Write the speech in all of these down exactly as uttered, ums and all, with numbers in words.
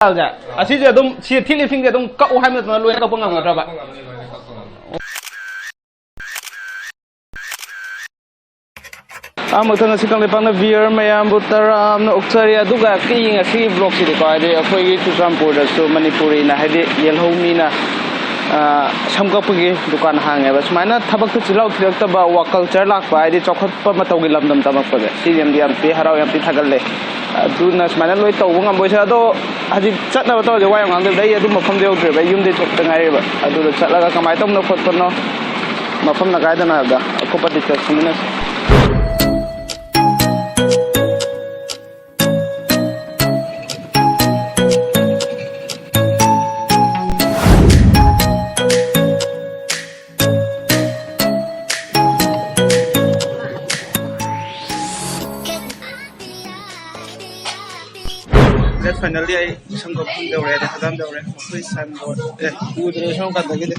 ꯁꯦ, ꯑꯁꯤꯁꯦ ꯑꯗꯨꯝ, ꯁꯤ ꯊꯤꯛ ꯂꯤꯞꯁꯤꯡꯁꯦ ꯑꯗꯨꯝ ꯀꯛꯎ ꯍꯥꯏꯕ ꯅꯠꯇꯅ ꯂꯣꯏꯅ ꯀꯛꯄ ꯉꯝꯒꯗ꯭ꯔꯕ? ꯑꯍꯥꯟꯕꯗ ꯉꯁꯤ ꯀꯪꯂꯩꯄꯥꯛꯅ viewer ꯃꯌꯥꯝꯕꯨ ꯇꯔꯥꯝꯅ ꯑꯣꯛꯆꯔꯤ꯫ ꯑꯗꯨꯒ ꯑꯩ ꯉꯁꯤꯒꯤ vlogꯁꯤꯗꯤꯀꯣ, ꯍꯥꯏꯗꯤ ꯑꯩꯈꯣꯏꯒꯤ ꯆꯨꯔꯆꯥꯟꯄꯨꯔꯗꯁꯨ ꯃꯅꯤꯄꯨꯔꯤꯅ, ꯍꯥꯏꯗꯤ ꯌꯦꯜꯍꯧ ꯃꯤꯅ, ꯑ, ꯁꯝ ꯀꯛꯄꯒꯤ ꯗꯨꯀꯥꯟ ꯍꯥꯡꯉꯦꯕ꯫ ꯁꯨꯃꯥꯏꯅ ꯊꯕꯛꯇ ꯆꯤꯜꯍꯥꯎ ꯊꯤꯔꯛꯇꯕ, work culture ꯂꯥꯛꯄ, ꯍꯥꯏꯗꯤ ꯆꯥꯎꯈꯠꯄ ꯃꯇꯧꯒꯤ ꯂꯝꯗꯝ ꯇꯝꯃꯛꯄꯁꯦ, ꯁꯤꯗꯤ ꯌꯥꯝ ꯊꯤ ꯍꯔꯥꯎ, ꯌꯥꯝ ꯊꯤ ꯊꯥꯒꯠꯂꯦ꯫ ꯑꯗꯨꯅ ꯁꯨꯃꯥꯏꯅ ꯂꯣꯏ ꯇꯧꯕ ꯉꯝꯕꯣꯏꯁꯦ꯫ ꯑꯗꯣ ꯍꯧꯖꯤꯛ ꯆꯠꯅꯕ ꯇꯧꯔꯁꯦ, ꯋꯥ ꯌꯥꯝ ꯉꯥꯡꯗꯕꯤꯗ꯫ ꯑꯩ ꯑꯗꯨ ꯃꯐꯝꯗ ꯌꯧꯗ꯭ꯔꯤꯕ, ꯑꯩ ꯌꯨꯝꯗꯩ ꯊꯣꯛꯇ ꯉꯥꯏꯔꯤꯕ꯫ ꯑꯗꯨꯗ ꯆꯠꯂꯒ ꯀꯃꯥꯏꯅ ꯇꯧꯕꯅꯣ ꯈꯣꯠꯄꯅꯣ, ꯃꯐꯝꯅ ꯀꯥꯏꯗꯅꯣ ꯍꯥꯏꯕꯗꯣ ꯑꯀꯨꯞꯄ details ꯈꯪꯃꯤꯟꯅꯁꯤ꯫ Finally, ꯑꯩ ꯁꯝ ꯀꯛꯐꯝ ꯌꯧꯔꯦ, ꯑꯗ ꯍꯖꯥꯝ ꯌꯧꯔꯦ꯫ ꯃꯈꯣꯏ ꯁꯟꯗꯣ, ꯑꯦ, ꯎꯗ꯭ꯔꯦ ꯁꯣꯝ ꯀꯥꯟꯗꯒꯤꯗꯤ꯫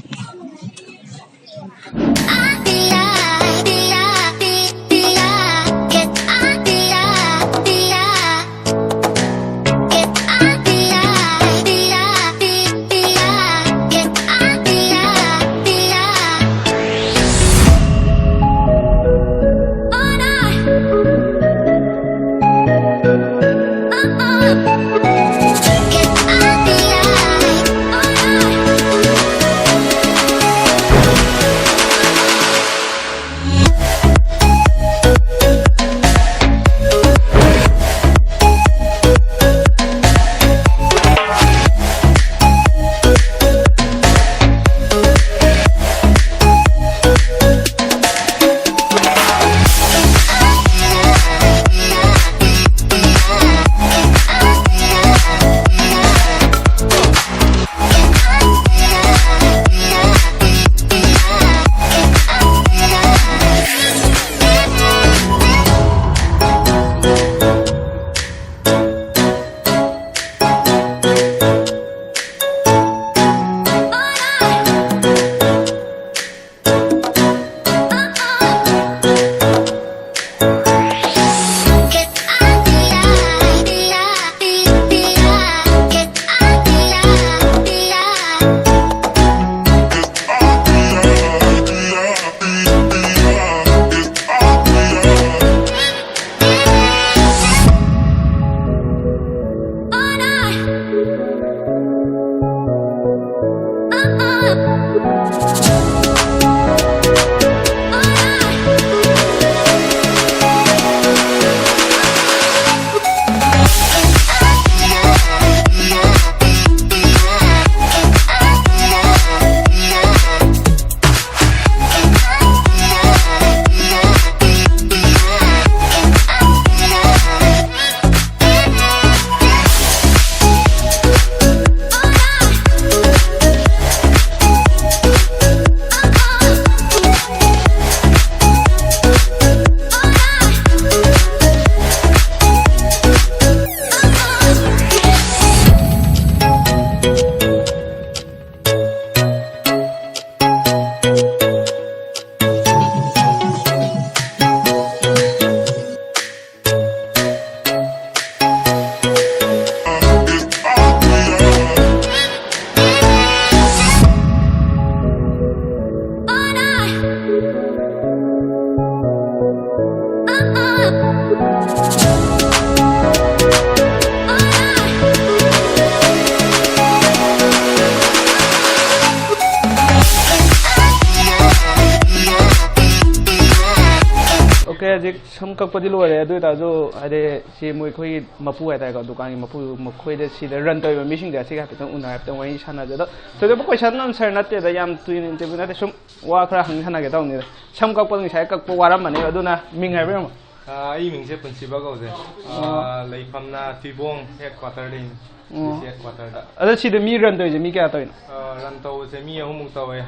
ꯍꯧꯖꯤꯛ ꯁꯝ ꯀꯛꯄꯗꯤ ꯂꯣꯏꯔꯦ, ꯑꯗꯨ ꯑꯣꯏꯇꯥꯔꯁꯨ ꯍꯥꯏꯗꯤ ꯁꯤ ꯃꯣꯏ ꯑꯩꯈꯣꯏꯒꯤ ꯃꯄꯨ ꯍꯥꯏꯇꯥꯔꯦꯀꯣ, ꯗꯨꯀꯥꯟꯒꯤ ꯃꯄꯨ, ꯃꯈꯣꯏꯗ, ꯁꯤꯗ ꯔꯟ ꯇꯧꯔꯤꯕ ꯃꯤꯁꯤꯡꯁꯦ ꯑꯁꯤꯒ ꯍꯥꯏꯐꯦꯠꯇꯪ ꯎꯅꯔ ꯍꯥꯏꯐꯦꯠꯇꯪ ꯋꯥꯔꯤ ꯁꯥꯟꯅꯖꯦ꯫ ꯑꯗꯣ ꯊꯣꯏꯗꯣꯛꯄ ꯀꯣꯏꯁꯟ ꯑꯟꯁꯔ ꯅꯠꯇꯦꯗ, ꯌꯥꯝ ꯇꯨꯏꯅ ꯏꯟꯇꯔꯚꯤꯌꯨ ꯅꯠꯇꯦ, ꯁꯨꯝ ꯋꯥ ꯈꯔ ꯍꯪ ꯁꯥꯟꯅꯒꯦ ꯇꯧꯕꯅꯤꯗ꯫ ꯁꯝ ꯀꯛꯄꯗꯣ ꯉꯁꯥꯏ ꯀꯛꯄ ꯋꯥꯔꯝꯃꯅꯤ, ꯑꯗꯨꯅ ꯃꯤꯡ ꯍꯥꯏꯕꯤꯔꯝꯃꯣ꯫ ꯑꯥ, ꯑꯩ ꯃꯤꯡꯁꯦ ꯄꯨꯟꯁꯤꯕ ꯀꯧꯖꯩ꯫ ꯑꯣ꯫ ꯑꯥ, ꯂꯩꯐꯝꯅ ꯊꯤꯕꯣꯡ ꯍꯦꯗ ꯀ꯭ꯋꯥꯇꯔꯗꯩꯅꯤ꯫ ꯑꯣ꯫ ꯗꯤ ꯁꯤ ꯍꯦꯗ ꯀ꯭ꯋꯥꯇꯔꯗ꯫ ꯑꯗꯣ ꯁꯤꯗ ꯃꯤ ꯔꯟ ꯇꯧꯔꯤꯁꯦ ꯃꯤ ꯀꯌꯥ ꯇꯧꯔꯤꯅꯣ? ꯑꯥ, ꯔꯟ ꯇꯧꯕꯁꯦ ꯃꯤ ꯑꯍꯨꯝꯃꯨꯛ ꯇꯧꯋꯦ꯫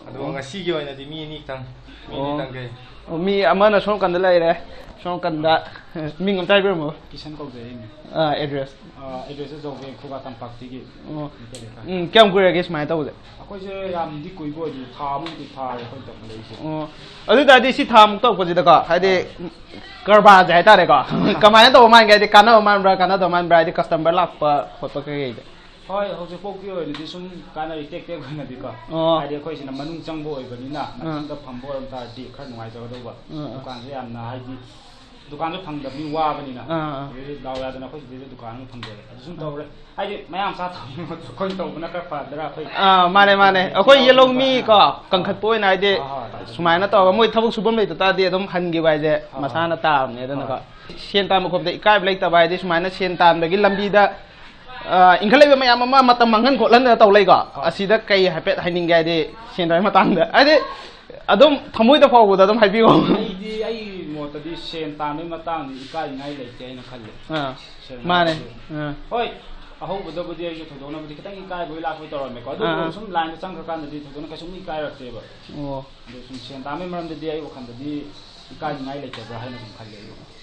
ꯑꯗꯨꯒ ꯑꯣ꯫ ꯉꯁꯤꯒꯤ ꯑꯣꯏꯅꯗꯤ ꯃꯤ ꯑꯅꯤꯈꯛꯇꯪ, ꯃꯤ ꯑꯣ꯫ ꯑꯅꯤꯇꯪ ꯀꯩ꯫ ꯑꯣ, ꯃꯤ ꯑꯃꯅ ꯁꯣꯝ ꯅꯥꯀꯟꯗ ꯂꯩꯔꯦ, ꯁꯣꯝ ꯅꯥꯀꯟꯗ꯫ ꯃꯤꯡ ꯑꯝꯇ ꯍꯥꯏꯕꯤꯔꯝꯃꯣ꯫ ꯀꯤꯁꯟ ꯀꯧꯖꯩ ꯑꯩ ꯃꯤꯡ꯫ ꯑꯥ, ꯑꯦꯗ꯭ꯔꯦꯁ? ꯑꯥ, ꯑꯦꯗ꯭ꯔꯦꯁꯁꯦ ꯖꯧꯒꯦ, ꯈꯨꯒꯥ ꯇꯝꯄꯥꯛꯇꯒꯤ꯫ ꯑꯣ꯫ ꯃꯩꯇꯩ ꯂꯩꯀꯥꯏ꯫ ꯎꯝ, ꯀꯌꯥꯝ ꯀꯨꯏꯔꯒꯦ ꯁꯨꯃꯥꯏꯅ ꯇꯧꯕꯁꯦ? ꯑꯩꯈꯣꯏꯁꯦ ꯌꯥꯝꯗꯤ ꯀꯨꯏꯕ ꯑꯣꯏꯗ꯭ꯔꯤ, ꯊꯥ ꯑꯃꯨꯛꯇꯤ ꯐꯥꯔꯦ ꯑꯩꯈꯣꯏ ꯇꯧꯈꯠꯂꯛꯏꯁꯦ꯫ ꯑꯣ, ꯑꯗꯨ ꯑꯣꯏ ꯇꯥꯔꯗꯤ ꯁꯤ ꯊꯥ ꯑꯃꯨꯛ ꯇꯧꯔꯛꯄꯁꯤꯗꯀꯣ, ꯍꯥꯏꯗꯤ ꯀꯔꯕꯥꯔꯁꯦ ꯍꯥꯏꯇꯥꯔꯦꯀꯣ, ꯀꯃꯥꯏꯅ ꯇꯧꯕ ꯃꯥꯟꯒꯦ? ꯍꯥꯏꯗꯤ ꯀꯥꯟꯅꯕ ꯃꯥꯟꯕ꯭ꯔꯥ, ꯀꯥꯟꯅꯗꯕ ꯃꯥꯟꯕ꯭ꯔꯥ? ꯍꯥꯏꯗꯤ ꯀꯁꯇꯃꯔ ꯂꯥꯛꯄ ꯈꯣꯠꯄ ꯀꯩꯀꯩꯗ? ꯍꯣꯏ, ꯍꯧꯖꯤꯛꯐꯥꯎꯒꯤ ꯑꯣꯏꯅꯗꯤ ꯁꯨꯝ ꯀꯥꯟꯅꯔꯤ, ꯇꯦꯛ ꯇꯦꯛ ꯑꯣꯏꯅꯗꯤꯀꯣ꯫ ꯑꯣ꯫ ꯍꯥꯏꯗꯤ ꯑꯩꯈꯣꯏꯁꯤꯅ ꯃꯅꯨꯡ ꯆꯪꯕ ꯑꯣꯏꯕꯅꯤꯅ, ꯑꯥ꯫ ꯃꯊꯪꯗ ꯐꯝꯕ ꯑꯣꯏꯔꯝ ꯇꯥꯔꯗꯤ ꯈꯔ ꯅꯨꯡꯉꯥꯏꯖꯒꯗꯧꯕ꯫ ꯑꯥ, ꯑꯥ꯫ ꯗꯨꯀꯥꯟꯁꯦ ꯌꯥꯝꯅ ꯍꯥꯏꯗꯤ ꯗꯨꯀꯥꯟꯁꯨ ꯐꯪꯗꯕꯅꯤ, ꯋꯥꯕꯅꯤꯅ꯫ ꯑꯥ, ꯑꯥ꯫ ꯑꯗꯩꯗꯤ ꯗꯥꯎ ꯌꯥꯗꯅ ꯑꯩꯈꯣꯏ ꯁꯤꯗꯩꯗ ꯗꯨꯀꯥꯟ ꯑꯃ ꯐꯪꯖꯔꯦ꯫ ꯑꯗꯨ ꯁꯨꯝ ꯇꯧꯔꯦ꯫ ꯍꯥꯏꯗꯤ ꯃꯌꯥꯝ ꯆꯥ ꯊꯛꯅꯕꯗꯣ ꯑꯩꯈꯣꯏꯅ ꯇꯧꯕꯅ ꯈꯔ ꯐꯗ꯭ꯔꯥ? ꯑꯩꯈꯣꯏ ꯑꯥ, ꯃꯥꯅꯦ, ꯃꯥꯅꯦ꯫ ꯑꯩꯈꯣꯏ ꯌꯦꯜꯍꯧ ꯃꯤ ꯀꯣ, ꯀꯟꯈꯠꯄ ꯑꯣꯏꯅ ꯍꯥꯏꯗꯤ ꯍꯣꯏ, ꯍꯣꯏ, ꯍꯣꯏ꯫ ꯁꯨꯃꯥꯏꯅ ꯇꯧꯔꯒ ꯃꯣꯏ ꯊꯕꯛ ꯁꯨꯐꯝ ꯂꯩꯇ ꯇꯥꯔꯗꯤ ꯑꯗꯨꯝ ꯍꯟꯈꯤꯕ ꯍꯥꯏꯁꯦ ꯍꯣꯏ, ꯍꯣꯏ꯫ ꯃꯁꯥꯅ ꯇꯥꯕꯅꯦ꯫ ꯑꯗꯨꯅꯀꯣ, ꯍꯣꯏ꯫ ꯁꯦꯟ ꯇꯥꯟꯕ ꯈꯣꯠꯄꯗ ꯏꯀꯥꯏꯕ ꯂꯩꯇꯕ ꯍꯥꯏꯗꯤ ꯁꯨꯃꯥꯏꯅ ꯁꯦꯟ ꯇꯥꯟꯕꯒꯤ ꯂꯝꯕꯤꯗ, ꯑ, ꯏꯟꯈꯠꯂꯛꯏꯕ ꯃꯌꯥꯝ ꯑꯃ ꯃꯇꯝ ꯃꯥꯡꯍꯟ ꯈꯣꯠꯍꯟꯗꯅ ꯇꯧ ꯂꯩꯀꯣ꯫ ꯍꯣꯏ꯫ ꯑꯁꯤꯗ ꯀꯩ ꯍꯥꯏꯐꯦꯠ ꯍꯥꯏꯅꯤꯡꯒꯦ? ꯍꯥꯏꯗꯤ ꯁꯦꯟ ꯇꯥꯟꯕꯒꯤ ꯃꯇꯥꯡꯗ ꯍꯥꯏꯗꯤ ꯑꯗꯨꯝ ꯊꯃꯣꯏꯗ ꯐꯥꯎꯕꯗ ꯑꯗꯨꯝ ꯍꯥꯏꯕꯤꯌꯣ꯫ ꯑꯩꯗꯤ, ꯑꯩ ꯃꯣꯠꯇꯗꯤ ꯁꯦꯟ ꯇꯥꯟꯕꯒꯤ ꯃꯇꯥꯡꯗꯤ ꯏꯀꯥꯏꯅꯤꯡꯉꯥꯏ ꯂꯩꯇꯦ ꯍꯥꯏꯅ ꯈꯜꯂꯦ꯫ ꯑꯥ꯫ ꯁꯦꯡꯅ ꯃꯥꯅꯦ꯫ ꯍꯥꯏꯔꯗꯤ꯫ ꯑꯥ꯫ ꯍꯣꯏ, ꯑꯍꯧꯕꯗꯕꯨꯗꯤ ꯑꯩꯁꯨ ꯊꯣꯏꯗꯣꯛꯅꯕꯨꯗꯤ ꯈꯤꯇꯪ ꯏꯀꯥꯏꯕꯣꯏ ꯂꯥꯛꯄꯣꯏ ꯇꯧꯔꯝꯃꯦꯀꯣ꯫ ꯑꯗꯨꯕꯨ ꯑꯥ, ꯑꯥ꯫ ꯁꯨꯝ ꯂꯥꯏꯟꯗ ꯆꯪꯈ꯭ꯔꯀꯥꯟꯗꯗꯤ ꯊꯣꯏꯗꯣꯛꯅ ꯀꯩꯁꯨꯝ ꯏꯀꯥꯏꯔꯛꯇꯦꯕ꯫ ꯑꯣ꯫ ꯑꯗꯣ ꯁꯨꯝ ꯁꯦꯟ ꯇꯥꯟꯕꯒꯤ ꯃꯔꯝꯗꯗꯤ ꯑꯩ ꯋꯥꯈꯜꯗꯗꯤ ꯏꯀꯥꯏꯅꯤꯡꯉꯥꯏ ꯂꯩꯇꯕ꯭ꯔꯥ ꯍꯥꯏꯅ ꯁꯨꯝ ꯈꯜꯂꯦ ꯑꯩ ꯋꯥꯈꯜ꯫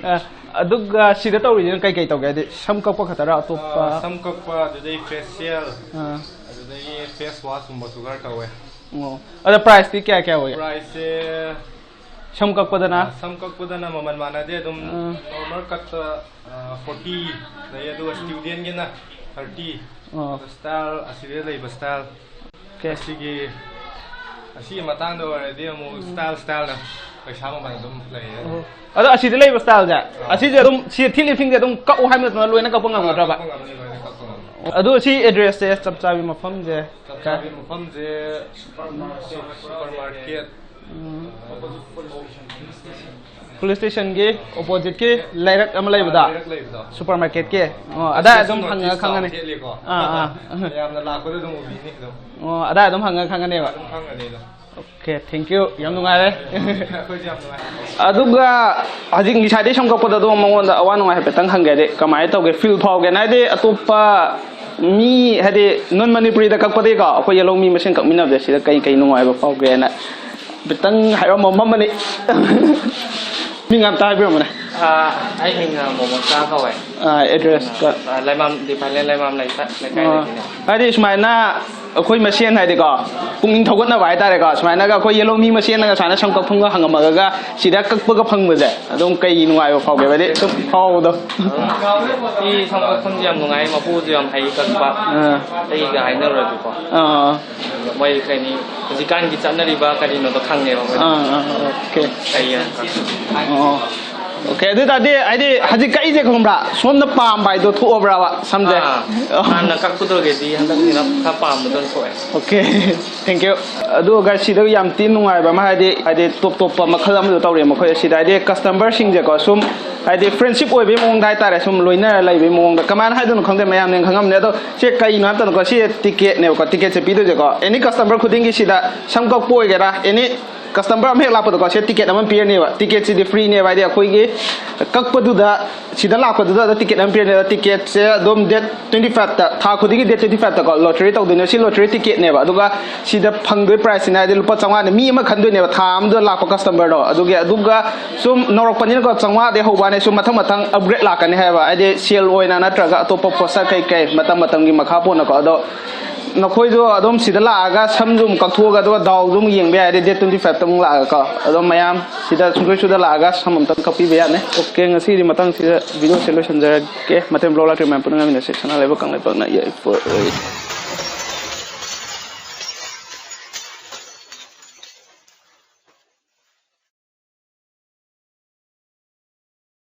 ꯑ, ꯑꯗꯨꯒ ꯁꯤꯗ ꯇꯧꯔꯤꯁꯤꯅ ꯀꯩ ꯀꯩ ꯇꯧꯒꯦ? ꯍꯥꯏꯗꯤ ꯁꯝ ꯀꯛꯄ ꯈꯛꯇꯔꯥ, ꯑꯇꯣꯞꯄ? ꯑ, ꯁꯝ ꯀꯛꯄ, ꯑꯗꯨꯗꯩ ꯐꯦꯁꯤꯌꯦꯜ, ꯑꯥ꯫ ꯑꯗꯨꯗꯒꯤ ꯐꯦꯁ ꯋꯥꯁꯀꯨꯝꯕꯁꯨ ꯈꯔ ꯇꯧꯋꯦ꯫ ꯑꯣ꯫ ꯑꯗ ꯄ꯭ꯔꯥꯏꯁꯇꯤ ꯀꯌꯥ ꯀꯌꯥ ꯑꯣꯏꯒꯦ? ꯄ꯭ꯔꯥꯏꯁꯁꯦ ꯁꯝ ꯀꯛꯄꯗꯅ? ꯑ, ꯁꯝ ꯀꯛꯄꯗꯅ ꯃꯃꯜ ꯃꯥꯟꯅꯗꯦ, ꯑꯗꯨꯝ ꯑꯥ꯫ ꯅꯣꯔꯃꯦꯜ ꯀꯠꯇ, ꯑ, ꯐꯣꯔꯇꯤ ꯂꯩ, ꯑꯗꯨꯒ ꯁ꯭ꯇꯨꯗꯦꯟꯒꯤꯅ ꯊꯥꯔꯇꯤ꯫ ꯑꯣ꯫ ꯑꯗꯣ ꯁ꯭ꯇꯥꯏꯜ ꯑꯁꯤꯗ ꯂꯩꯕ ꯁ꯭ꯇꯥꯏꯜ ꯑꯣꯀꯦ꯫ ꯑꯁꯤꯒꯤ, ꯑꯁꯤꯒꯤ ꯃꯇꯥꯡꯗ ꯑꯣꯏꯔꯗꯤ ꯑꯃꯨꯛ ꯁ꯭ꯇꯥꯏꯜ ꯁ꯭ꯇꯥꯏꯜꯅ ꯄꯩꯁꯥ ꯃꯃꯜ ꯑꯗꯨꯝ ꯂꯩꯌꯦ꯫ ꯑꯣ꯫ ꯑꯗꯣ ꯑꯁꯤꯗ ꯂꯩꯕ ꯁ꯭ꯇꯥꯏꯜꯁꯦ, ꯑꯥ꯫ ꯑꯁꯤꯁꯦ ꯑꯗꯨꯝ ꯁꯤ ꯊꯤꯛ ꯂꯤꯞꯁꯤꯡꯁꯦ ꯑꯗꯨꯝ ꯀꯛꯎ ꯍꯥꯏꯕ ꯅꯠꯇꯅ ꯂꯣꯏꯅ ꯀꯛꯄ ꯉꯝꯒꯗ꯭ꯔꯕ? ꯀꯛꯄ ꯉꯝꯅꯤ, ꯂꯣꯏꯅ ꯀꯛꯄ ꯉꯝꯅꯤ꯫ ꯑꯗꯣ ꯁꯤ ꯑꯦꯗ꯭ꯔꯦꯁꯁꯦ, ꯆꯞ ꯆꯥꯕꯤ ꯃꯐꯝꯁꯦ ꯆꯞ ꯀꯥꯏ? ꯆꯥꯕꯤ ꯃꯐꯝꯁꯦ ꯁꯨꯄꯔ ꯃꯥꯔ-, ꯁꯨ-, ꯁꯨꯄꯔ ꯃꯥꯔꯀꯦꯠ ꯄꯨꯂꯤꯁ ꯁ꯭ꯇꯦꯁꯟꯒꯤ ꯑꯣꯄꯣꯖꯤꯠꯀꯤ ꯂꯩꯔꯛ ꯑꯃ ꯂꯩꯕꯗꯣ? ꯂꯩꯔꯛ ꯂꯩꯕꯗꯣ꯫ ꯁꯨꯄꯔ ꯃꯥꯔꯀꯦꯠꯀꯤ? ꯑꯣ, ꯑꯗꯥꯏ ꯑꯗꯨꯝ ꯍꯪꯉꯒ ꯈꯪꯒꯅꯤ꯫ ꯍꯦꯜꯂꯤꯀꯣ꯫ ꯑꯥ, ꯑꯥ꯫ ꯃꯌꯥꯝꯅ ꯂꯥꯛꯄꯗ ꯑꯗꯨꯝ ꯎꯕꯤꯅꯤ ꯑꯗꯨꯝ꯫ ꯑꯣ, ꯑꯗꯥꯏ ꯑꯗꯨꯝ ꯍꯪꯉꯒ ꯈꯪꯒꯅꯦꯕ? ꯑꯗꯨꯝ ꯈꯪꯒꯅꯤ ꯑꯗꯨꯝ꯫ ꯑꯣꯀꯦ, thank you, ꯌꯥꯝ ꯅꯨꯡꯉꯥꯏꯔꯦ꯫ ꯑꯩꯈꯣꯏꯁꯨ ꯌꯥꯝ ꯅꯨꯡꯉꯥꯏ꯫ ꯑꯗꯨꯒ ꯍꯧꯖꯤꯛ ꯉꯁꯥꯏꯗꯩ ꯁꯝ ꯀꯛꯄꯗ ꯑꯗꯨꯝ ꯃꯉꯣꯟꯗ ꯑꯋꯥ ꯅꯨꯡꯉꯥꯏ ꯍꯥꯏꯐꯦꯠꯇꯪ ꯍꯪꯒꯦ꯫ ꯍꯥꯏꯗꯤ ꯀꯃꯥꯏꯅ ꯇꯧꯒꯦ, ꯐꯤꯜ ꯐꯥꯎꯒꯦꯅ? ꯍꯥꯏꯗꯤ ꯑꯇꯣꯞꯄ ꯃꯤ, ꯍꯥꯏꯗꯤ ꯅꯟ ꯃꯅꯤꯄꯨꯔꯤꯗ ꯀꯛꯄꯗꯒꯤꯀꯣ, ꯑꯩꯈꯣꯏ ꯌꯦꯂꯧꯃꯤ ꯃꯁꯦꯟ ꯀꯛꯃꯤꯟꯅꯕꯁꯦ ꯁꯤꯗ ꯀꯩ ꯀꯩ ꯅꯨꯡꯉꯥꯏꯕ ꯐꯥꯎꯒꯦꯅ ꯍꯥꯏꯐꯦꯠꯇꯪ ꯍꯥꯏꯔꯝꯃꯝꯃꯅꯤ꯫ ꯃꯤꯡ ꯑꯝꯇ ꯍꯥꯏꯕꯤꯔꯝꯃꯨꯅꯦ꯫ ꯑꯥ, ꯑꯩ ꯃꯤꯡ, ꯑꯥ, ꯃꯣꯃꯣꯆꯥ ꯀꯧꯋꯦ꯫ ꯑꯥ, ꯑꯦꯗ꯭ꯔꯦꯁꯀ? ꯑꯥ, ꯂꯩꯃꯥꯝ, ꯗꯤꯄꯥꯂꯦꯟ ꯂꯩꯃꯥꯝ ꯂꯩꯀꯥꯏ, ꯑꯥ, ꯂꯩꯀꯥꯏꯗꯒꯤꯅꯦ꯫ ꯍꯥꯏꯗꯤ ꯁꯨꯃꯥꯏꯅ ꯑꯩꯈꯣꯏ ꯃꯁꯦꯟ ꯍꯥꯏꯗꯤꯀꯣ, ꯄꯨꯛꯅꯤꯡ ꯊꯧꯒꯠꯅꯕ ꯍꯥꯏꯇꯥꯔꯦꯀꯣ, ꯁꯨꯃꯥꯏꯅꯒ ꯑꯩꯈꯣꯏ ꯌꯦꯂꯧꯃꯤ ꯃꯁꯦꯟꯅꯒ ꯁꯨꯃꯥꯏꯅ ꯁꯝ ꯀꯛꯐꯝꯒ ꯍꯪꯉꯝꯃꯒ ꯁꯤꯗ ꯀꯛꯄꯒ ꯐꯪꯕꯁꯦ ꯑꯗꯨꯝ ꯀꯩ ꯅꯨꯡꯉꯥꯏꯕ ꯐꯥꯎꯒꯦꯕ? ꯍꯥꯏꯗꯤ ꯁꯨꯝ ꯐꯥꯎꯕꯗꯣ꯫ ꯁꯤ ꯁꯝ ꯀꯛꯐꯝꯁꯦ ꯌꯥꯝ ꯅꯨꯡꯉꯥꯏ, ꯃꯄꯨꯁꯨ ꯌꯥꯝ ꯍꯩ ꯀꯛꯄ꯫ ꯑꯥ꯫ ꯑꯩꯒ ꯍꯥꯏꯅꯔꯨꯔꯗꯤꯀꯣ꯫ ꯑꯥ꯫ ꯃꯣꯏ ꯀꯩꯅꯤ, ꯍꯧꯖꯤꯛꯀꯥꯟꯒꯤ ꯆꯠꯅꯔꯤꯕ ꯀꯔꯤꯅꯣꯗꯣ ꯈꯪꯉꯦꯕ ꯃꯣꯏꯅ꯫ ꯑꯥ, ꯑꯥ, ꯑꯣꯀꯦ꯫ ꯀꯩ ꯌꯥꯝ ꯈꯪꯉꯦ꯫ ꯑꯣ꯫ ꯑꯣꯀꯦ, ꯑꯗꯨ ꯇꯥꯔꯗꯤ ꯍꯥꯏꯗꯤ ꯍꯧꯖꯤꯛ ꯀꯛꯏꯁꯦ ꯈꯪꯕ꯭ꯔꯥ? ꯁꯣꯝꯅ ꯄꯥꯝꯕ ꯍꯥꯏꯗꯣ ꯊꯣꯛꯑꯕ꯭ꯔꯕ ꯁꯝꯁꯦ? ꯑꯥ, ꯑꯣ꯫ ꯍꯥꯟꯅ ꯀꯛꯄꯗꯨꯒꯗꯤ ꯍꯟꯗꯛꯁꯤꯅ ꯈꯔ ꯄꯥꯝꯕꯗꯣ ꯑꯣꯏꯅ ꯊꯣꯛꯑꯦ꯫ ꯑꯣꯀꯦ꯫ Thank you꯫ ꯑꯗꯨꯒ ꯁꯤꯗ ꯌꯥꯝ ꯊꯤꯅ ꯅꯨꯡꯉꯥꯏꯕ ꯑꯃ ꯍꯥꯏꯗꯤ, ꯍꯥꯏꯗꯤ ꯇꯣꯞ ꯇꯣꯞꯄ ꯃꯈꯜ ꯑꯃꯁꯨ ꯇꯧꯔꯦ ꯃꯈꯣꯏ ꯑꯁꯤꯗ꯫ ꯍꯥꯏꯗꯤ ꯀꯁꯇꯃꯔꯁꯤꯡꯁꯦꯀꯣ, ꯁꯨꯝ ꯍꯥꯏꯗꯤ ꯐ꯭ꯔꯦꯟꯁꯤꯞ ꯑꯣꯏꯕꯒꯤ ꯃꯑꯣꯡꯗ ꯍꯥꯏꯇꯥꯔꯦ, ꯁꯨꯝ ꯂꯣꯏꯅꯔ ꯂꯩꯕꯒꯤ ꯃꯑꯣꯡꯗ꯫ ꯀꯃꯥꯏꯅ ꯍꯥꯏꯗꯣꯏꯅꯣ ꯈꯪꯗꯦ, ꯃꯌꯥꯝꯅ ꯈꯪꯉꯝꯅꯤ꯫ ꯑꯗꯣ ꯁꯤ ꯀꯩꯅꯣ ꯍꯥꯏꯕ ꯃꯇꯝꯗꯀꯣ, ꯁꯤ ꯇꯤꯀꯦꯠꯅꯦꯕꯀꯣ, ꯇꯤꯀꯦꯠꯁꯦ ꯄꯤꯗꯣꯏꯁꯦꯀꯣ꯫ ꯑꯦꯅꯤ ꯀꯁꯇꯃꯔ ꯈꯨꯗꯤꯡꯒꯤ ꯁꯤꯗ ꯁꯝ ꯀꯛꯄ ꯑꯣꯏꯒꯦꯔꯥ, ꯑꯦꯅꯤ ꯀꯁꯇꯃꯔ ꯑꯃ ꯍꯦꯛ ꯂꯥꯛꯄꯗꯀꯣ, ꯁꯤ ꯇꯤꯀꯦꯠ ꯑꯃ ꯄꯤꯔꯅꯦꯕ꯫ ꯇꯤꯀꯦꯠꯁꯤꯗꯤ ꯐ꯭ꯔꯤꯅꯦꯕ, ꯍꯥꯏꯗꯤ ꯑꯩꯈꯣꯏꯒꯤ ꯀꯛꯄꯗꯨꯗ, ꯁꯤꯗ ꯂꯥꯛꯄꯗꯨꯗ ꯑꯗ ꯇꯤꯀꯦꯠ ꯑꯃ ꯄꯤꯔꯅꯦꯕ꯫ ꯇꯤꯀꯦꯠꯁꯦ ꯑꯗꯨꯝ ꯗꯦꯠ ꯇ꯭ꯋꯦꯟꯇꯤ ꯐꯥꯏꯚꯇ, ꯊꯥ ꯈꯨꯗꯤꯡꯒꯤ ꯗꯦꯠ ꯇ꯭ꯋꯦꯟꯇꯤ ꯐꯥꯏꯚꯇꯀꯣ ꯂꯣꯇꯔꯤ ꯇꯧꯗꯣꯏꯅꯦ꯫ ꯁꯤ ꯂꯣꯇꯔꯤ ꯇꯤꯀꯦꯠꯅꯦꯕ꯫ ꯑꯗꯨꯒ ꯁꯤꯗ ꯐꯪꯗꯣꯏ ꯄ꯭ꯔꯥꯏꯖꯁꯤꯅ ꯍꯥꯏꯗꯤ ꯂꯨꯄꯥ ꯆꯥꯝꯃꯉꯥꯅꯦ꯫ ꯃꯤ ꯑꯃ ꯈꯟꯗꯣꯏꯅꯦꯕ ꯊꯥ ꯑꯃꯗ ꯂꯥꯛꯄ ꯀꯁꯇꯃꯔꯗꯣ꯫ ꯑꯗꯨꯒꯤ, ꯑꯗꯨꯒ ꯁꯨꯝ ꯅꯧꯔꯛꯄꯅꯤꯅꯀꯣ, ꯆꯥꯝꯃꯉꯥꯗꯩ ꯍꯧꯕꯅꯦ, ꯁꯨꯝ ꯃꯊꯪ ꯃꯊꯪ ꯑꯞꯒ꯭ꯔꯦꯗ ꯂꯥꯛꯀꯅꯤ ꯍꯥꯏꯕ, ꯍꯥꯏꯗꯤ ꯁꯦꯜ ꯑꯣꯏꯅ ꯅꯠꯇ꯭ꯔꯒ ꯑꯇꯣꯞꯄ ꯄꯣꯠꯁꯛ ꯀꯩ ꯀꯩ ꯃꯇꯝ ꯃꯇꯝꯒꯤ ꯃꯈꯥ ꯄꯣꯟꯅꯀꯣ꯫ ꯑꯗꯣ ꯅꯈꯣꯏꯁꯨ ꯑꯗꯨꯝ ꯁꯤꯗ ꯂꯥꯛꯑꯒ ꯁꯝꯁꯨ ꯑꯃꯨꯛ ꯀꯛꯊꯣꯛꯑꯒ ꯑꯗꯨꯒ ꯗꯥꯎꯁꯨ ꯑꯃꯨꯛ ꯌꯦꯡꯕ ꯌꯥꯏ꯫ ꯍꯥꯏꯗꯤ ꯗꯦꯠ ꯇ꯭ꯋꯦꯟꯇꯤ ꯐꯥꯏꯚꯇ ꯑꯃꯨꯛ ꯂꯥꯛꯑꯒꯀꯣ꯫ ꯑꯗꯣ ꯃꯌꯥꯝ ꯁꯤꯗ ꯁꯨꯡꯁꯣꯏ ꯁꯣꯏꯗ ꯂꯥꯛꯑꯒ ꯁꯝ ꯑꯝꯇꯪ ꯀꯛꯄꯤꯕ ꯌꯥꯅꯤ꯫ ꯑꯣꯀꯦ, ꯉꯁꯤꯒꯤꯗꯤ ꯃꯇꯥꯡꯁꯤꯗ ꯚꯤꯗꯤꯑꯣꯁꯦ ꯂꯣꯏꯁꯤꯟꯖꯔꯒꯦ꯫ ꯃꯊꯪ ꯕ꯭ꯂꯣꯛ ꯂꯥꯛꯇ꯭ꯔꯤ ꯃꯌꯥꯝ ꯄꯨꯟꯅ ꯉꯥꯏꯃꯤꯟꯅꯁꯤ꯫ ꯁꯅꯥ ꯂꯩꯕꯥꯛ ꯀꯪꯂꯩꯄꯥꯛꯅ ꯌꯥꯏꯐꯔꯦ꯫